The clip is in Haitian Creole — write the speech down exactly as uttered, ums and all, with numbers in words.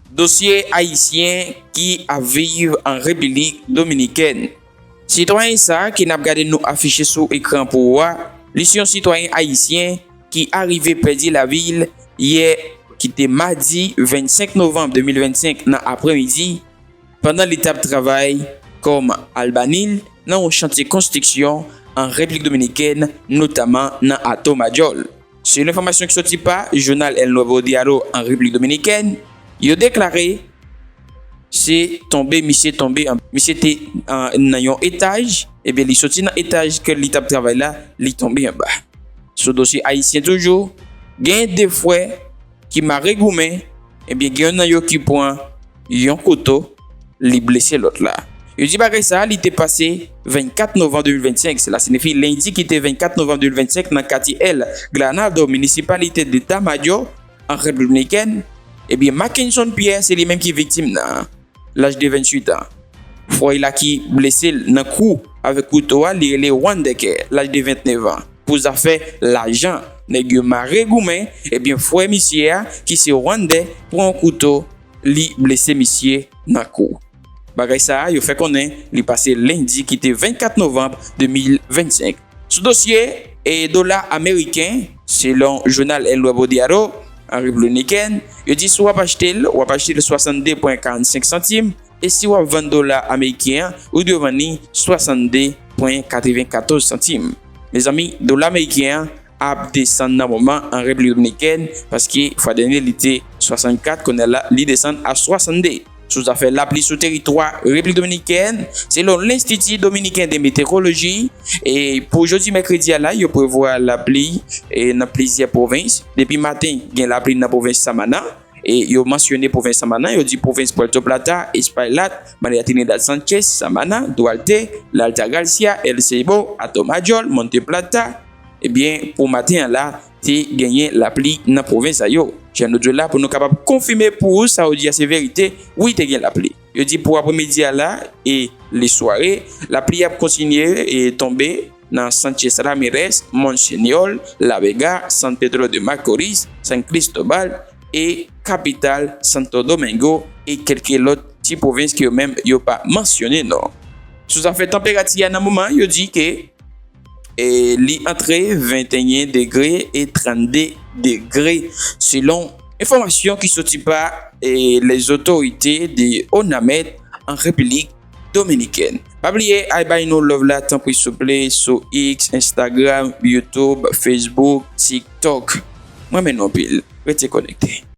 Dosye ayisyen ki ap viv an Repiblik Dominikèn. Sitwayen sa a ke n ap gade nou afiche sou ekran pou ou a, li se yon sitwayen ayisyen ki arive pèdi lavi l yè, ki te madi vennsenk novanm de mil vennsenk nan aprèmidi, pandan li t ap travay kòm albanil nan yon chantye konstriksyon an Repiblik Dominikèn, notaman nan Atomadyòl. Selon enfòmasyon ki soti pa jounal El Nuevo Diario an Repiblik Dominikèn, yo deklare se tonbe misye tonbe an, misye te an, nan yon etaj, ebyen, li soti nan etaj ke li t ap travay la, li tonbe anba. Sou dosye ayisyen toujou, gen de frè ki mare goumen, ebyen, gen youn nan yo ki pran yon kouto, li blese lòt la. Yo di bagay sa a, li te pase vennkat novanm de mil vennsenk, sela siyifi lendi ki te vennkat novanm de mil vennsenk nan katye El Granado, minisipalite de Tamayo, an Repiblik Dominikèn. Ebyen, Mackenson Pierre, se li menm ki viktim nan, laj de venntuit an. Frè la ki blese l nan kou avèk kouto a, li rele Wander Kerr, laj de ventnèf an. Pou zafè lajan, nèg yo mare goumen, ebyen, frè misye a, ki se Wander, pran yon kouto, li blese misye nan kou. Bagay sa a, yo fè konnen li pase lendi ki te vennkat novanm de mil vennsenk. Sou dosye e dola ameriken, selon jounal El Nuevo Diario an Repiblik Dominikèn, yo di si w ap achte l, w ap achte l swasannde pwen karannsenk santim, e si w ap vann dola ameriken an, ou dwe vann li swasannde pwen katrevenkatòz santim. Mezanmi, dola ameriken an ap desann nan moman an Repiblik Dominikèn, paske fwa dènye li te swasannkat, kounye a la li desann a swasannde. Sou zafè lapli sou teritwa Repiblik Dominikèn, selon Lenstiti Dominiken de Meteoroloji, e pou jodi mèkredi a la, yo prevwa lapli, e nan plizyè pwovens. Depi maten, gen lapli nan pwovens Samana, e yo mansyone pwovens Samana, yo di pwovens Puerto Plata, Espaillat, Maria Trinidad Sánchez, Samana, Duarte, La Altagracia, El Ceibo, Atomayor, Monte Plata. Ebyen, pou maten an la, te genyen lapli nan pwovens sa yo. Jan nou di w la, pou nou kapab konfime pou ou sa yo di a se verite, wi, te gen lapli. Yo di pou aprèmidi a la e lesware, lapli ap kontinye e tonbe nan Sánchez Ramírez, Monseñor, La Vega, San Pedro de Macorís, San Cristóbal e kapital Santo Domingo e kèlke lòt ti pwovens ke yo menm yo pa mansyone non. Sou zafè tanperati a nan moman, yo di ke e li antre venteyen degre e trannde degre, selon enfòmasyon ki soti pa e les autorités de ONAMET an Repiblik Dominikèn. Pa bliye al bay nou love la tanpri souple sou X, Instagram, YouTube, Facebook, TikTok. Mwen renmen nou anpil. Rete konekte.